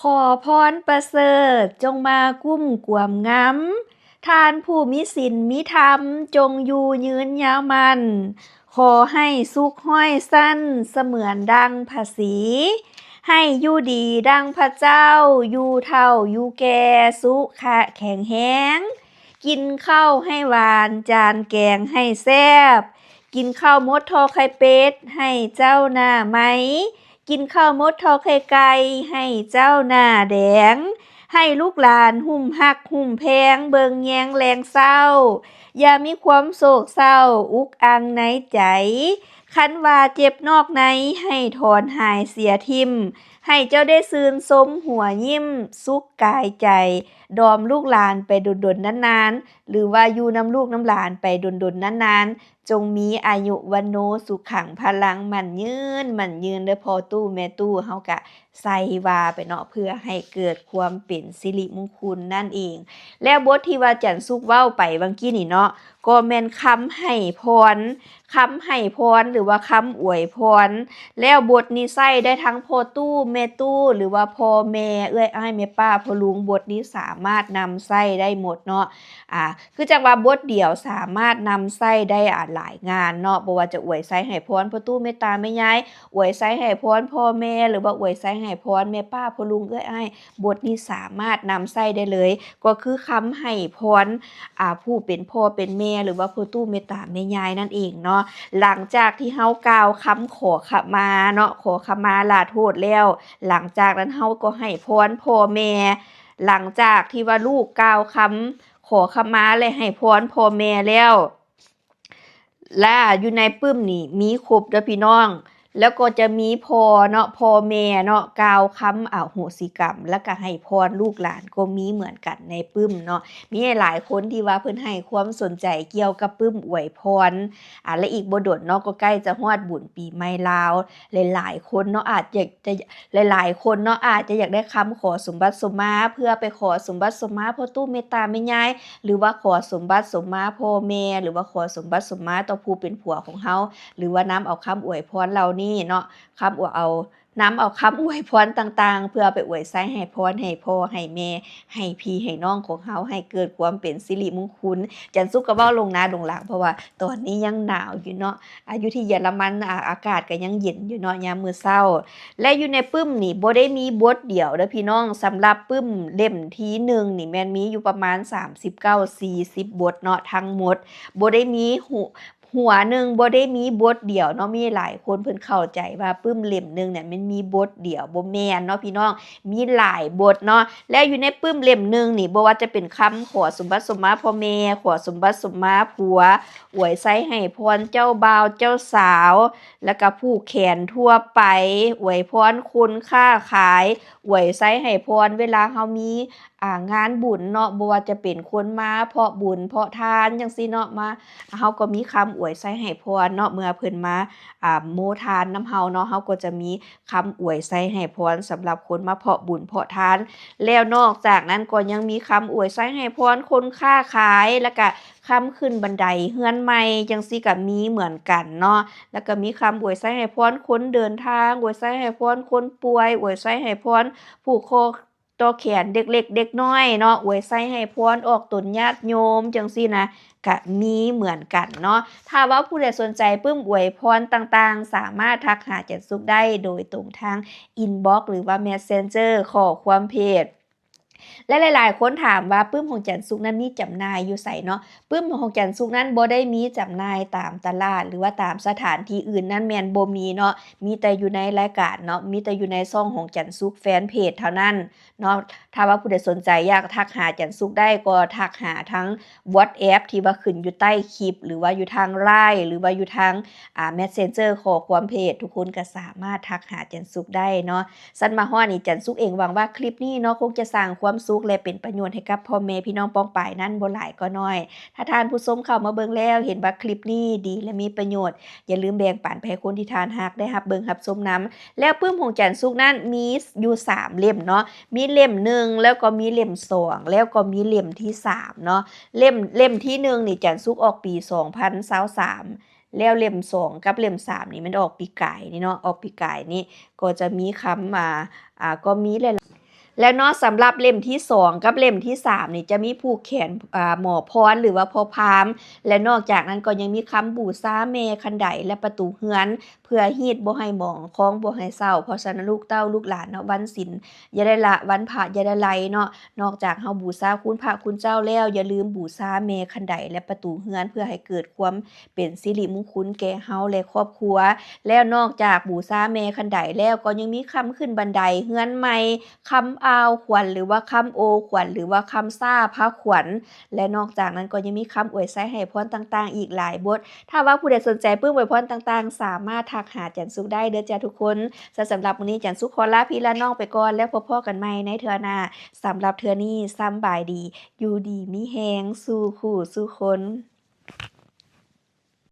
ຂໍພອນປະເສີດຈົ່ງມາກຸ້ມກວມງຳ, ທ່ານຜູ້ມີສິນມີທຳຈົ່ງຢູ່ຍືນຍາວໝັ້ນ, ຂໍໃຫ້ສຸກຮ້ອຍຊັ້ນສະເໝືອນດັ່ງພະສີ, ໃຫ້ຢູ່ດີດັ່ງພະເຈົ້າ, ຢູ່ເຖົ້າຢູ່ແກ່ສຸຂະແຂງແຮງ, ກິນເຂົ້າໃຫ້ຫວານ ຈານແກງໃຫ້ແຊບ, ກິນເຂົ້າໝົດທໍ່ໄຂ່ເປັດ ໃຫ້ເຈົ້າໜ້າໄໝ, ກິນເຂົ້າໝົດທໍ່ໄຂ່ໄກ່ ໃຫ້ເຈົ້າໜ້າແດງ, ໃຫ້ລູກຫຼານຫຸ້ມຮັກຫຸ້ມແພງ ເບິ່ງແຍງແລງເຊົ້າ, ຢ່າມີຄວາມໂສກເສົ້າອຸກອັ່ງໃນໃຈ, ຄັນວ່າເຈັບນອກໃນ ໃຫ້ຖອນຫາຍເສຍຖິ້ມ, ໃຫ້ເຈົ້າໄດ້ຊື່ນຊົມຫົວຍິ້ມ ສຸກກາຍໃຈ, ດອມລູກຫຼານໄປດົນໆນານໆ ຫຼືວ່າຢູ່ນຳລູກນຳຫຼານໄປດົນໆນານໆ, ຈົ່ງມີອາຍຸວັນໂນສຸຂັງພະລັງ ໝັ້ນຍືນ ໝັ້ນຍືນເດີພໍ່ຕູ້ແມ່ຕູ້. ເຮົາກະໃສ່ວ່າໄປເນາະ ເພື່ອໃຫ້ເກີດຄວາມເປັນສິລິມຸງຄຸນນັ້ນເອງ. ແລ້ວບົດທີ່ວ່າຈັນສຸກເວົ້າໄປຫວ່າງກີ້ນີ້ເນາະ ກໍແມ່ນຄຳໃຫ້ພອນ, ຄຳໃຫ້ພອນ ຫຼືວ່າຄຳອວຍພອນ. ແລ້ວບົດນີ້ໃຊ້ໄດ້ທັງພໍ່ຕູ້ແມ່ຕູ້ ຫຼືວ່າພໍ່ແມ່ ເອື້ອຍອ້າຍແມ່ປ້າພໍ່ລຸງ, ບົດນີ້ສາມາດນຳໃຊ້ໄດ້ໝົດເນາະ. ອາ ຄືຈັ່ງວ່າບົດດຽວສາມາດນຳໃຊ້ໄດ້ ອາ ຫຼາຍງານເນາະ, ບໍ່ວ່າຈະອວຍໄຊໃຫ້ພອນພໍ່ຕູ້ແມ່ຕາແມ່ຍາຍ, ອວຍໄຊໃຫ້ພອນພໍ່ແມ່ ຫຼືວ່າອວຍໄຊໃຫ້ພອນແມ່ປ້າພໍ່ລຸງເອື້ອຍອ້າຍ, ບົດນີ້ສາມາດນຳໃຊ້ໄດ້ເລີຍ, ກໍຄືຄຳໃຫ້ພອນ ອາ ຜູ້ເປັນພໍ່ເປັນແມ່ ຫຼືວ່າພໍ່ຕູ້ແມ່ຕາແມ່ຍາຍນັ້ນເອງເນາະ. ຫຼັງຈາກທີ່ເຮົາກ່າວຄຳຂໍຂະມາເນາະ, ຂໍຂະມາລາໂທດແລ້ວ, ຫຼັງຈາກນັ້ນເຮົາກໍໃຫ້ພອນພໍ່ແມ່. ຫຼັງຈາກທີ່ວ່າລູກກ່າວຄຳ ຂໍຂະມາ ແລະ ໃຫ້ພອນພໍ່ແມ່ແລ້ວ ລະຢູ່ໃນປຶ້ມນີ້ມີຄົບເດີພີ່ນ້ອງ. ແລ້ວກໍຈະມີພໍ່ເນາະ, ພໍ່ແມ່ເນາະ ກ່າວຄຳອະໂຫສິກຳ ແລ້ວກໍໃຫ້ພອນລູກຫຼານກໍມີເໝືອນກັນໃນປຶ້ມເນາະ. ມີຫຼາຍໆຄົນທີ່ວ່າເພິ່ນໃຫ້ຄວາມສົນໃຈກ່ຽວກັບປຶ້ມອວຍພອນ. ອາ ແລະ ອີກບໍ່ດົນເນາະ ກໍໃກ້ຈະຮອດບຸນປີໃໝ່ລາວ. ຫຼາຍໆຄົນເນາະ ອາດຈະ ຈະ ຫຼາຍໆຄົນເນາະ ອາດຈະຢາກໄດ້ຄຳຂໍສົມບັດສົມມາ ເພື່ອໄປຂໍສົມບັດສົມມາພໍ່ຕູ້ແມ່ຕາແມ່ຍາຍ ຫຼືວ່າຂໍສົມບັດສົມມາພໍ່ແມ່ ຫຼືວ່າຂໍສົມບັດສົມມາຕໍ່ຜູ້ເປັນຜົວຂອງເຮົາ ຫຼືວ່ານຳເອົາຄຳອວຍພອນເຫຼົ່ານີ້ເນາະ ຄຳອວຍ ເອົາ ນຳເອົາຄຳອວຍພອນຕ່າງໆ ເພື່ອໄປອວຍໄຊໃຫ້ພອນໃຫ້ພໍ່ໃຫ້ແມ່ ໃຫ້ພີ່ໃຫ້ນ້ອງຂອງເຮົາ ໃຫ້ເກີດຄວາມເປັນສິລິມຸງຄຸນ. ຈັນສຸກກໍເວົ້າລົງໜ້າລົງຫຼັງ ເພາະວ່າຕອນນີ້ຍັງໜາວຢູ່ເນາະ. ອາ ຢູ່ທີ່ເຢຍລະມັນ ອາ ອາກາດກໍຍັງເຢັນຢູ່ເນາະ ຍາມມື້ເຊົ້າ. ແລະ ຢູ່ໃນປຶ້ມນີ້ບໍ່ໄດ້ມີບົດດຽວເດີພີ່ນ້ອງ, ສຳລັບປຶ້ມເຫຼັ້ມທີໜຶ່ງນີ້ແມ່ນມີຢູ່ປະມານສາມສິບເກົ້າ ສີ່ສິບບົດເນາະ ທັງໝົດ. ບໍ່ໄດ້ມີຫົວ ຫົວໜຶ່ງບໍ່ໄດ້ມີບົດດຽວເນາະ. ມີຫຼາຍຄົນເພິ່ນເຂົ້າໃຈວ່າປຶ້ມເຫຼັ້ມໜຶ່ງນີ້ແມ່ນມີບົດດຽວ, ບໍ່ແມ່ນເນາະພີ່ນ້ອງ, ມີຫຼາຍບົດເນາະ. ແລະ ຢູ່ໃນປຶ້ມເຫຼັ້ມໜຶ່ງນີ້ ບໍ່ວ່າຈະເປັນຄຳຂໍສົມບັດສົມມາພໍ່ແມ່, ຂໍສົມບັດສົມມາຜົວ, ອວຍໄຊໃຫ້ພອນເຈົ້າບ່າວເຈົ້າສາວ, ແລ້ວກະຜູກແຂນທົ່ວໄປ, ອວຍພອນຄົນຄ້າຂາຍ, ອວຍໄຊໃຫ້ພອນເວລາເຮົາມີ ອາ ງານບຸນເນາະ, ບໍ່ວ່າຈະເປັນຄົນມາເພາະບຸນເພາະທານຈັ່ງຊີ້ເນາະ, ມາ ເຮົາກໍມີຄຳອວຍໄຊໃຫ້ພອນເນາະ, ເມື່ອເພິ່ນມາ ອາ ໂມທານນຳເຮົາເນາະ, ເຮົາກໍຈະມີຄຳອວຍໄຊໃຫ້ພອນສຳລັບຄົນມາເພາະບຸນເພາະທານ. ແລ້ວນອກຈາກນັ້ນກໍຍັງມີຄຳອວຍໄຊໃຫ້ພອນຄົນຄ້າຂາຍ, ແລ້ວກະ ຄຳຂຶ້ນບັນໄດເຮືອນໃໝ່ຈັ່ງຊີ້ກໍມີເໝືອນກັນເນາະ, ແລ້ວກໍມີຄຳອວຍໄຊໃຫ້ພອນຄົນເດີນທາງ, ອວຍໄຊໃຫ້ພອນຄົນປ່ວຍ, ອວຍໄຊໃຫ້ພອນຜູກຄໍຕໍ່ແຂນເດັກເລັກເດັກນ້ອຍເນາະ, ອວຍໄຊໃຫ້ພອນອອກຕົນຍາດໂຍມຈັ່ງຊີ້ນະ ກະມີເໝືອນກັນເນາະ. ຖ້າວ່າຜູ້ໃດສົນໃຈປຶ້ມອວຍພອນຕ່າງໆ ສາມາດທັກຫາຈັນສຸກໄດ້ໂດຍຕົງທາງອິນບັອກ ຫຼືວ່າແມັດເຊັນເຈີ ຂໍ້ຄວາມເພຈ ແລະ ຫຼາຍໆຄົນຖາມວ່າປຶ້ມຂອງຈັນສຸກນັ້ນມີຈຳໜ່າຍຢູ່ໃສເນາະ? ປຶ້ມຂອງຈັນສຸກນັ້ນບໍ່ໄດ້ມີຈຳໜ່າຍຕາມຕະຫຼາດ ຫຼືວ່າຕາມສະຖານທີ່ອື່ນນັ້ນແມ່ນບໍ່ມີເນາະ, ມີແຕ່ຢູ່ໃນລາຍການເນາະ, ມີແຕ່ຢູ່ໃນຊ່ອງຂອງຈັນສຸກແຟນເພຈເທົ່ານັ້ນເນາະ. ຖ້າວ່າຜູ້ໃດສົນໃຈຢາກທັກຫາຈັນສຸກໄດ້ ກໍທັກຫາທາງ WhatsApp ທີ່ວ່າຂຶ້ນຢູ່ໃຕ້ຄລິບ ຫຼືວ່າຢູ່ທາງ LINE ຫຼືວ່າຢູ່ທາງ ອາ ແມັດເຊັນເຈີ ຂໍ້ຄວາມເພຈ ທຸກຄົນກໍສາມາດທັກຫາຈັນສຸກໄດ້ເນາະ. ຊັ້ນມາຮອດນີ້ ຈັນສຸກເອງຫວັງວ່າຄລິບນີ້ເນາະ ຄົງຈະສ້າງຄວາມສຸກ ແລະ ເປັນປະໂຫຍດໃຫ້ກັບພໍ່ແມ່ພີ່ນ້ອງປ້ອງປາຍນັ້ນບໍ່ຫຼາຍກໍໜ້ອຍ. ຖ້າທ່ານຜູ້ຊົມເຂົ້າມາເບິ່ງແລ້ວເຫັນວ່າຄລິບນີ້ດີ ແລະ ມີປະໂຫຍດ, ຢ່າລືມແບ່ງປັນໄປໃຫ້ຄົນທີ່ທ່ານຮັກໄດ້ຮັບເບິ່ງຮັບຊົມນຳ. ແລ້ວປຶ້ມຂອງຈັນສຸກນັ້ນມີຢູ່ສາມເຫຼັ້ມເນາະ, ມີເຫຼັ້ມໜຶ່ງ ແລ້ວກໍມີເຫຼັ້ມສອງ ແລ້ວກໍມີເຫຼັ້ມທີສາມເນາະ. ເຫຼັ້ມ ເຫຼັ້ມທີໜຶ່ງນີ້ ຈັນສຸກອອກປີສອງພັນຊາວສາມ ແລ້ວເຫຼັ້ມສອງກັບເຫຼັ້ມສາມນີ້ແມ່ນອອກປີກາຍນີ້ເນາະ, ອອກປີກາຍນີ້ ກໍຈະມີຄຳ ອາ ອາ ກໍມີຫຼາຍ ແລະເນາະ ສຳລັບເຫຼັ້ມທີສອງກັບເຫຼັ້ມທີສາມນີ້ ຈະມີຜູກແຂນ ອາ ໝໍພອນ ຫຼືວ່າພໍ່ພາມ ແລະນອກຈາກນັ້ນກໍຍັງມີຄຳບູຊາແມ່ຄັນໄດ ແລະປະຕູເຮືອນ ເພື່ອຮີດບໍ່ໃຫ້ໝອງ ຄອງບໍ່ໃຫ້ເສົ້າ. ເພາະສະນັ້ນລູກເຕົ້າລູກຫຼານເນາະ ວັນສິນຢ່າໄດ້ລະ ວັນພະຢ່າໄດ້ໄລເນາະ. ນອກຈາກເຮົາບູຊາຄຸນພະຄຸນເຈົ້າແລ້ວ ຢ່າລືມບູຊາແມ່ຄັນໄດ ແລະປະຕູເຮືອນ ເພື່ອໃຫ້ເກີດຄວາມ ເປັນສິລິມຸງຄຸນແກ່ເຮົາ ແລະ ຄອບຄົວ. ແລ້ວນອກຈາກບູຊາແມ່ຄັນໄດແລ້ວ ກໍຍັງມີຄຳຂຶ້ນບັນໄດເຮືອນໃໝ່, ຄຳອ່າວຂວັນ ຫຼືວ່າຄຳໂອຂວັນ ຫຼືວ່າຄຳຊ້າພາຂວັນ ແລະ ນອກຈາກນັ້ນກໍຍັງມີຄຳອວຍໄຊໃຫ້ພອນຕ່າງໆອີກຫຼາຍບົດ. ຖ້າວ່າຜູ້ໃດສົນໃຈປຶ້ມອວຍພອນຕ່າງໆ ສາມາດທັກຫາຈັນສຸກໄດ້ເດີຈ້າທຸກຄົນ. ສຳລັບມື້ນີ້ ຈັນສຸກຂໍລາພີ່ລານ້ອງໄປກ່ອນ ແລ້ວພົບພໍ້ກັນໃໝ່ໃນເທື່ອໜ້າ. ສຳລັບເທື່ອນີ້ ສຳບາຍດີ, ຢູ່ດີມີແຮງ ສູ່ຄູ່ສູ່ຄົນ.